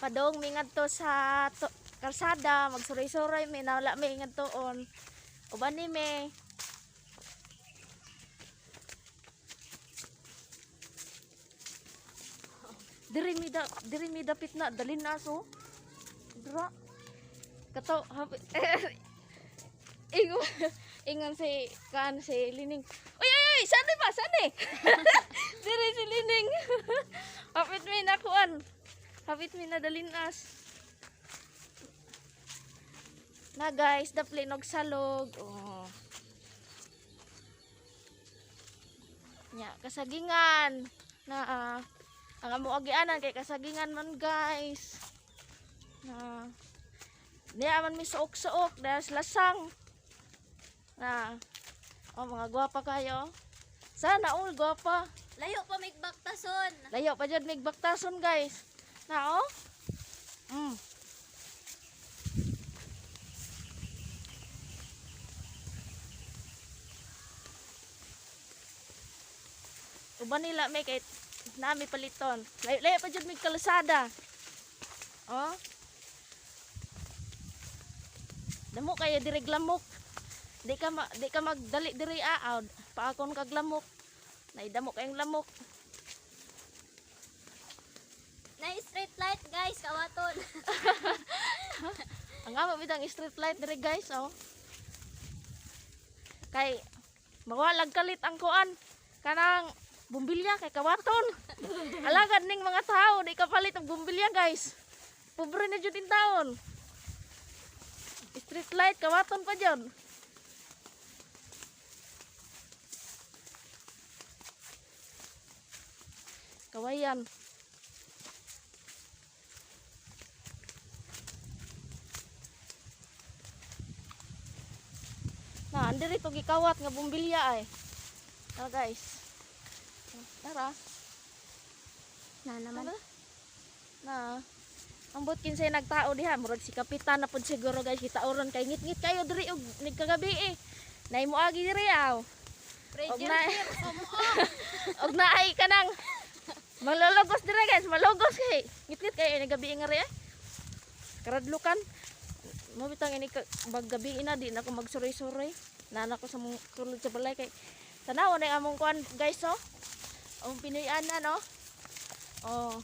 Padong mi ngadto sa kalsada, magsuray-suray mi, nawala mi ngadtoon. Uban ni mi. Diri mi dapit na dalin na so. Dra. Kato hapi, ingon ingon si kan si Lining. Uy uy uy, saan ba? Saan eh? Diri si Lining. Hapit mi nakuan. Hapit mi na dalinas. Na guys, dapli nog salog. Oh. Nya, kasagingan. Na ang amo agianan kay kasagingan man, guys. Na niya man mi suok-suok dahil lasang. Na oh, mga gwapa kayo. Sana all gwapa. Layo pa mig baktason. Layo pa jud mig baktason, guys. Na oh. Uban nila may kay nami paliton. Layo, layo pa jud mig kalsada. Oh. Damo kaya diri glamok. Di ka magdali diri aaw. Paakon kag lamok. Naidamo kayong lamok. Na street light, guys, kawaton. Ang amo bitang street light diri, guys, oh. Kay mawalag kalit ang kuan kanang bumbilya kay kawaton. Alagad ning mga tao di kapalit og bumbilya, guys. Pobre na jud in taon. Street light kawaton pa jud. Kawayan. Na, andiri to gikawat nga bumbilya ay. Tara, guys. Tara. Na naman. Tara. Na. Ambot kinsay nagtao diha, murag si kapitan na pud siguro, guys, kitauron kay ngit-ngit kayo diri og nagkagabi eh. Nay moagi diri aw. Og Prayer na og naay kanang malologos diri, guys, malogos kay ngit-ngit kayo nagabi nga ri eh. Karadlukan. Mo bitang ini maggabi na di na ako magsuroy-suroy. Nana ko sa mong sulod sa balay kay tanaw na yung among kuan, guys, oh. Ang Pinoy-ana no. Oh.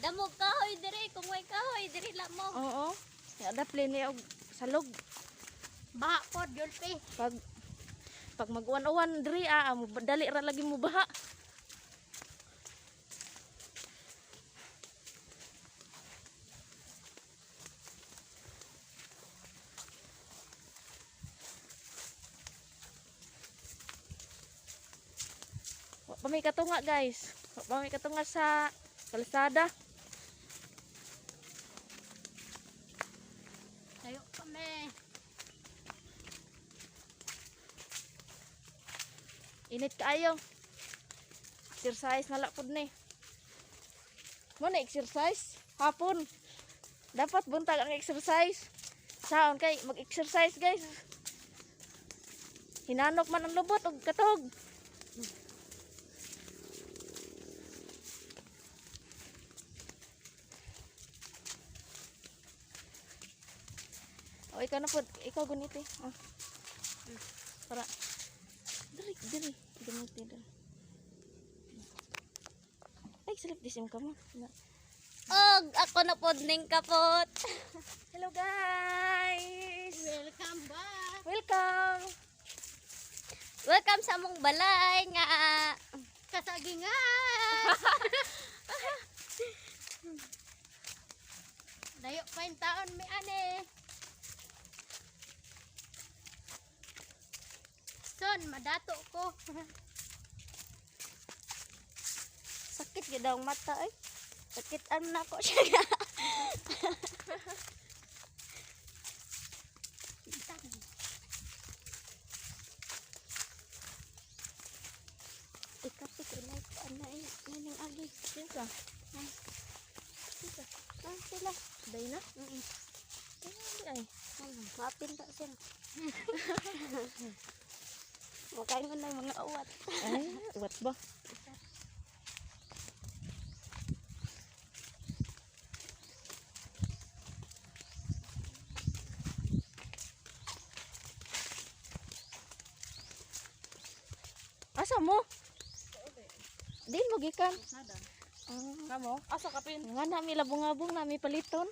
Damo kahoy diri, kung may kahoy diri la mo. Oo. Kaya dapli ni og salog. Baha pod gulpi. Pag mag-uwan-uwan diri ah, mo dali ra lagi mo baha. Wa pa may katunga, guys. Wa pa may katunga sa kalsada. Layo pa me. Init kaayo. Exercise na lang pud ni. Mo na exercise hapon. Dapat buntag ang exercise. Saon kay mag-exercise, guys. Hinanok man ang lubot og katog. O ikaw na pud, ikaw guniti. Oh. Para diri diri guniti diri. Ay, silip disim ka mo. Na. Og ako na pod ning kapot. Hello, guys! Welcome back. Welcome! Welcome sa among balay nga kasagingan. Layo pa yung taon mi ane. Son, madato ko. Sakit gyud ang mata ay. Sakit an na ko siya. Ikapit inay ko ana ning agi. Kinsa? Ay. Kinsa? Ah, sila. Day na? Ay, ay. Ano, mapinta sila. Makain ko na yung mga uwat. Ay, what ba? Asa mo? Din mo gikan. Ah. Kamo? Asa kapin? Nga nami labong-abong nami paliton.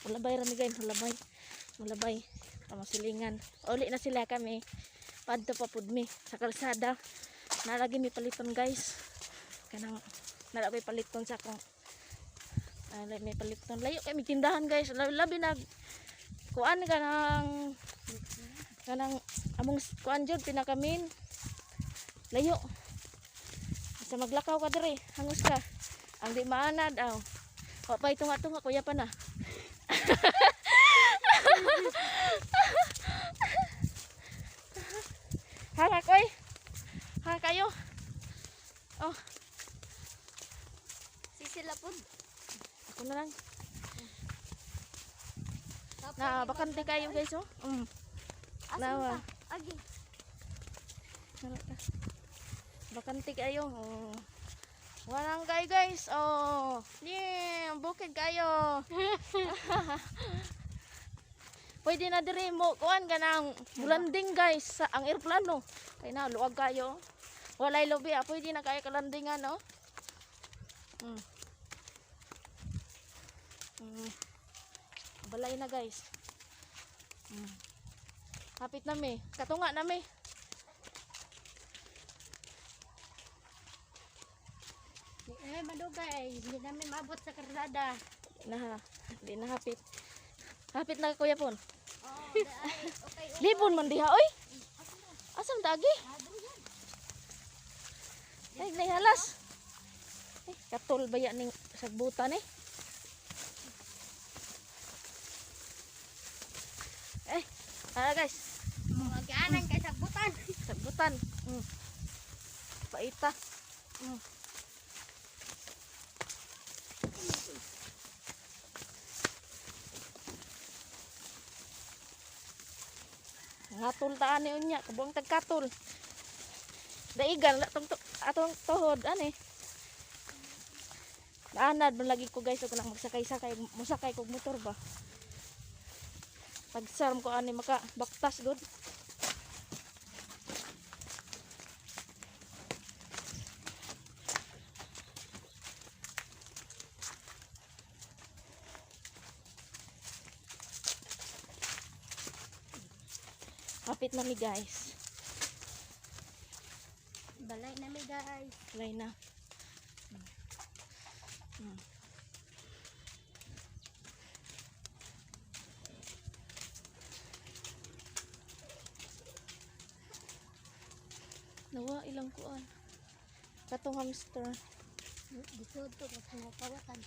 Mulabay rami guys, mulabay. Mulabay. Pamasilingan. Uli na sila kami. Padto pa pud mi sa kalsada. Nalagi mi paliton, guys. Kanang nalagi paliton sa akong may paliton. Layo kay mi tindahan, guys. Labi na kuan kanang kanang among kuan jud pinakamin layo sa maglakaw ka diri, hangos ka ang di maanad aw wa pa tunga tunga kuya pa na. Hangak oy, hangak kayo, oh. Sisila po. Ako na lang na bakante kayo, guys, oh. Asa Nawa. mo ta? Agi. Wala ka. Bakante kayo. Oh. Walang kayo, guys. Oh. Yeah, bukid kayo. Pwede na diri mo kuan ka ng landing, guys, sa ang eroplano. Kay na luwag kayo. Walay lobi ah. Pwede na kayo kalandingan, no? Balay na, guys. Hapit na mi. Katunga na mi. Eh, madugay. Hindi namin maabot sa karsada. Na, di na hapit. Hapit na, Kuya Pon. Oh, ay, okay. Libon man diha oy. Asam dagi? Ay, nahalas. Eh, katol ba yan ning sagbutan eh? Eh, tara, guys, Mga gaanan kay sagbutan. sagbutan. Paita. Ngatol ta ani unya, kabuang tagkatol. Daigan la tong atong tuhod ani. Naanad man lagi ko, guys, og nang magsakay-sakay, musakay kog motor ba. Pagsarm ko ani maka baktas gud. Kapit na mi, guys. Balay na mi, guys. Walay na. Nawa ilang kuan. Katong hamster. Dito to mas mga kawatan.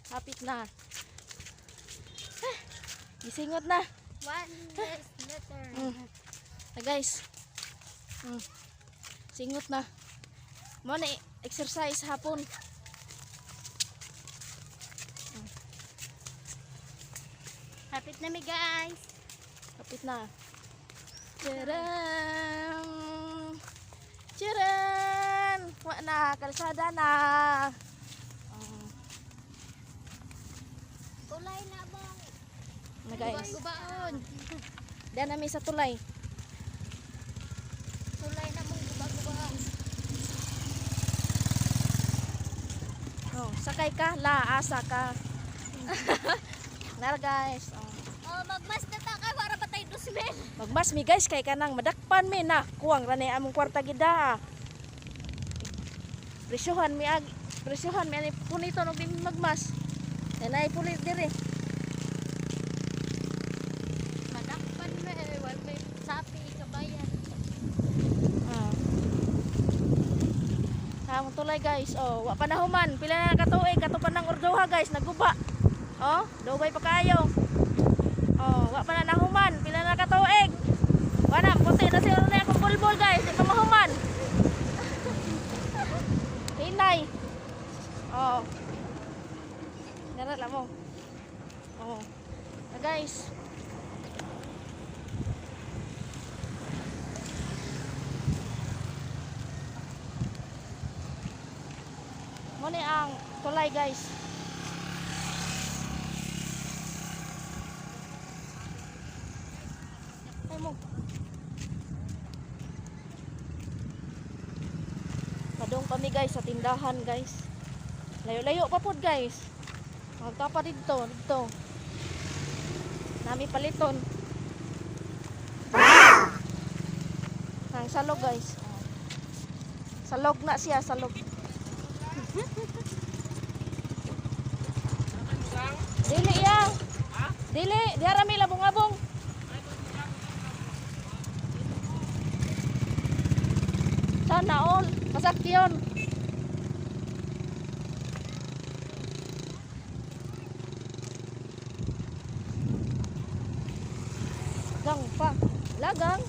Hapit na. Ah, gisingot na. One less letter. Na, guys. Singot na. Mo na exercise hapon. Hapit na mi, guys. Kapit na. Charan! Charan! Wa na, kalsada na. Oh, Tulay na bang. na, guys. Gubaon. Diyan namin sa tulay. Tulay na mong guba-gubaon. Oh, sakay ka, la, asa ka. Nara, guys. Oh. Oh, magmas na ta kay para patay dusmel. Magmas mi, guys, kay kanang madakpan mi na. Kuwang ra ni among kwarta gida. Presyohan mi ag presyohan mi ani punito og di mi magmas. Kay naay pulit diri. Madakpan me, eh, wal may sapi kabayan. Ah. Among tulay, guys. Oh, wa pa na human. Pila na katuig kato pa nang ordoha, guys, naguba. Oh, dugay pa kayo. Oh, wa pa na nahuman. Pila na katuig. Wala, puti na siguro na akong bulbul, guys. Di pa mahuman. Hinay. Oh. Dara lang mo. Oh. Na, guys. Tulay, guys. Ay mo. Padong kami, guys, sa tindahan, guys. Layo-layo pa pod, guys. Magkapa dito, dito. Nami paliton. Ang salog, guys. Salog na siya, salog. Dili ya. Dili, diara mi labong-abong. Sana all, masakyon. Gang pa. Lagang.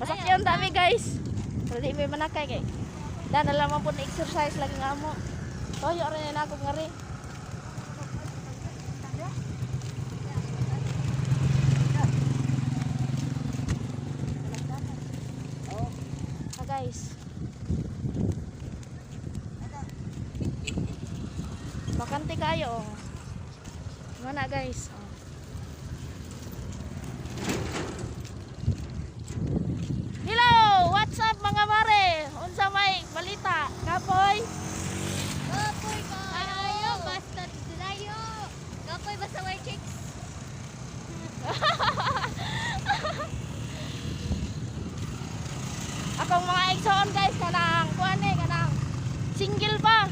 Masakyan dami, guys. Pero di may manakay kay. Dan na lamang po na exercise lagi nga mo. Toyo rin na ako nga rin. Ah, guys. Bakante kayo. Oh. Mana, guys. Oh. Hello! What's up, mga mare? Unsa may balita? Kapoy? Kapoy kaayo, basta layo. Kapoy basta way chicks. Akong mga igsoon, guys, kanang kuan eh, kanang single pa.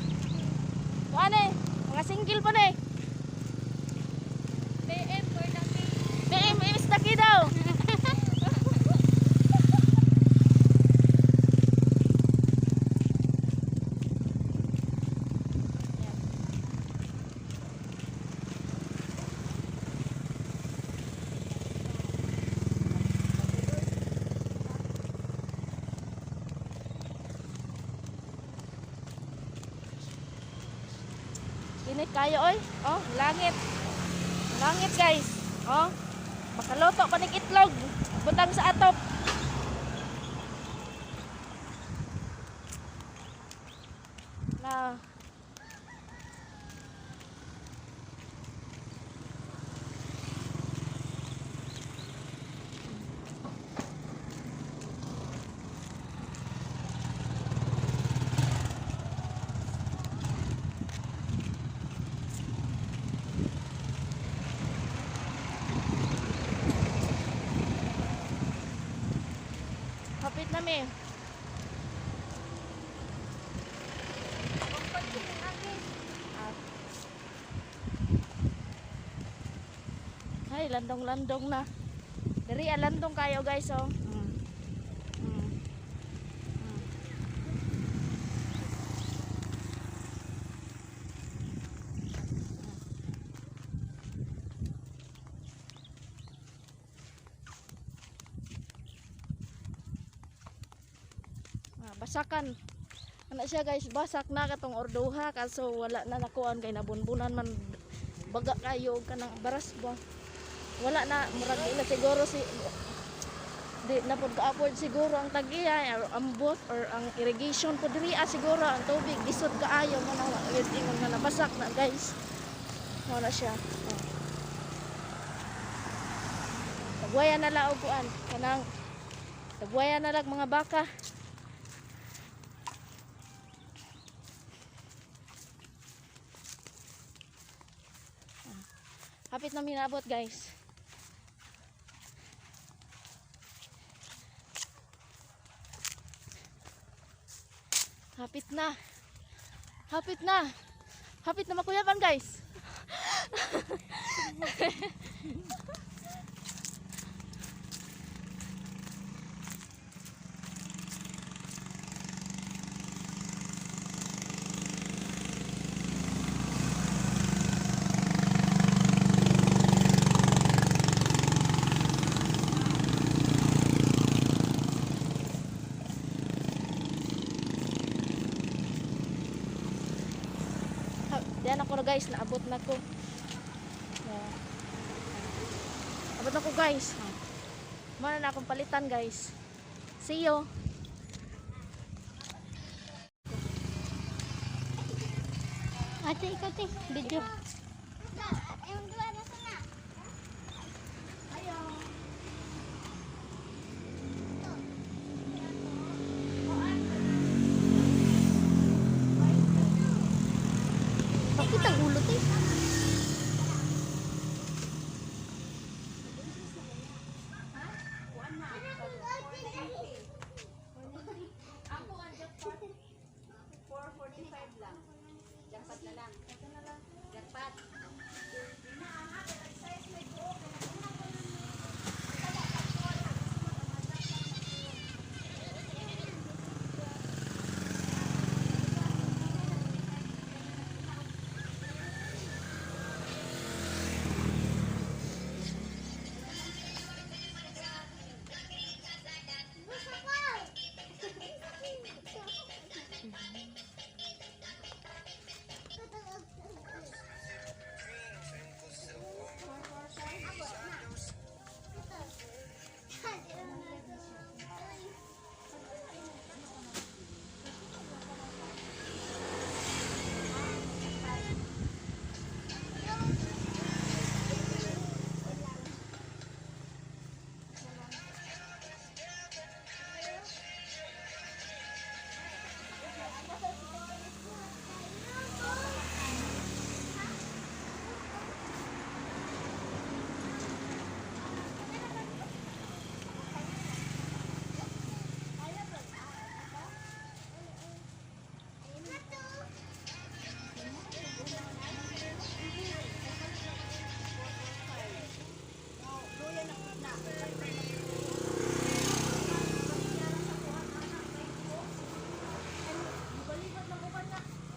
Kuan eh, mga single pa ni. PM for the PM is daki daw. Init kayo oy. Oh, langit. Langit, guys. Oh. Makaluto pa ning itlog. Butang sa atop. Na. Kapit na mi. Ay, landong-landong na. Diri ah, landong kayo, guys, oh. Ah, basakan. Ana siya, guys, basak na katong orduha kaso wala na nakuan kay nabunbunan man baga kayo og kanang baras ba. Wala na, murag di na siguro si di na pud ka-afford siguro ang tag-iya or ang boat or ang irrigation po diri ah, siguro ang tubig lisod kaayo mo na yun ingon nga nabasak na, guys. Mo na siya. Oh. Tagwayan na lang og kuan kanang tagwayan na lang mga baka. Hapit na minabot, guys. Hapit na. Hapit na. Hapit na makuyaban, guys. Diyan ako na, guys, naabot na ko. Yeah. Abot na ko, guys. Muna na akong palitan, guys. See you. Ate, ikaw te. Video. Bakit ang ulo te?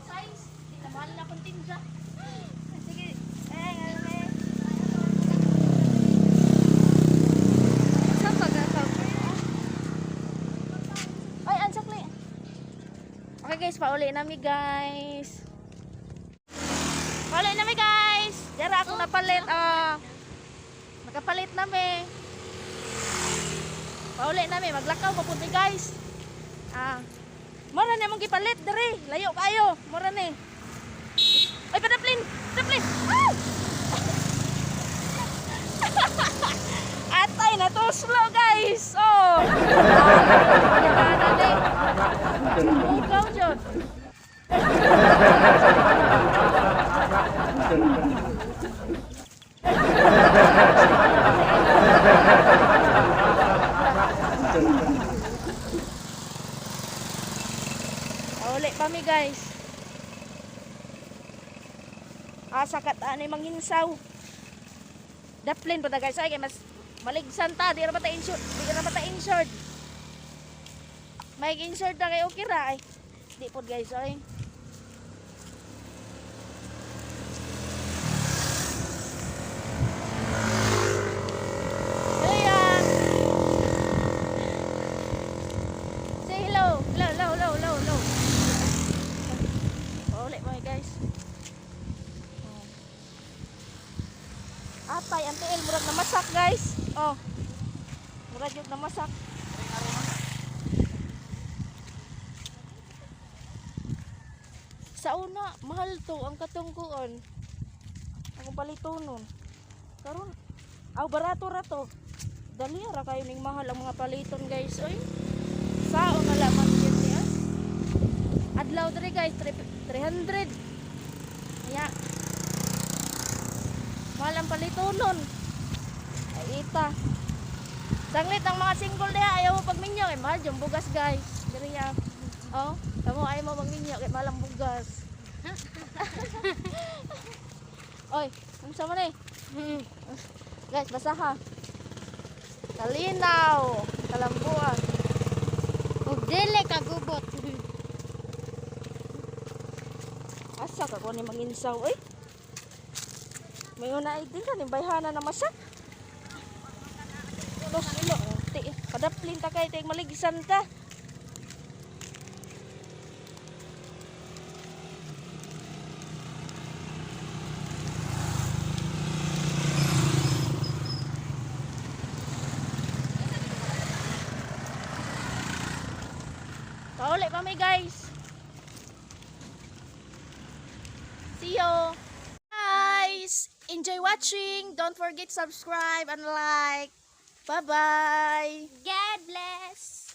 Size, di na mahal na akong tinda. Sige. Eh, ano eh. Sa pag Ay, ang sakli. Okay guys, pauli na mi guys. Pauli na mi guys. Dara akong napalit. Ah. Nakapalit na mi. Pauli na mi, maglakaw pa pud mi guys. Ah. Mora na mong gipalit diri. Layo kayo. Mora ni. Ay, padaplin. Padaplin. Ah! Atay na to slow guys. Oh. Ugaw jud. Uli pa mi guys. Asa ka ta ni manginsaw. Daplin pa ta guys ay kay mas maligsan ta di ra ba ta insured, di ra ba ta insured. May insured na kay okay ra ay. Di pod guys oy. Ayan. Say hello. Hello, hello, hello, hello, hello. Pauli mo eh, guys. Oh. Atay, ang tiil, murag namasak guys. Oh. Murag yung namasak. Sa una, mahal to ang katungkuan. Ang palitonon. Karon, aw barato ra to. Dali ra kayo ning mahal ang mga paliton guys. Oy. Sao na laman yun niya. Adlaw diri guys, 300. Kaya mahal ang palitonon. Ay ita. Sanglit ang mga single diha ayaw mo pagminyo kay mahal yung bugas guys. Diri ya. Oh, kamo ayaw mo magminyo kay mahal ang bugas. Oy, unsa man eh? Guys, basa ha. Kalinaw, kalambuan. Ug dili ka gubot. Asa ka ko ni manginsaw oy. May una ay din ka ni bayhana na masak. Tos ilo, ti padaplin ta kay tay maligsan ta. Pauli pa mi guys. See you. Guys, enjoy watching. Don't forget subscribe and like. Bye-bye. God bless.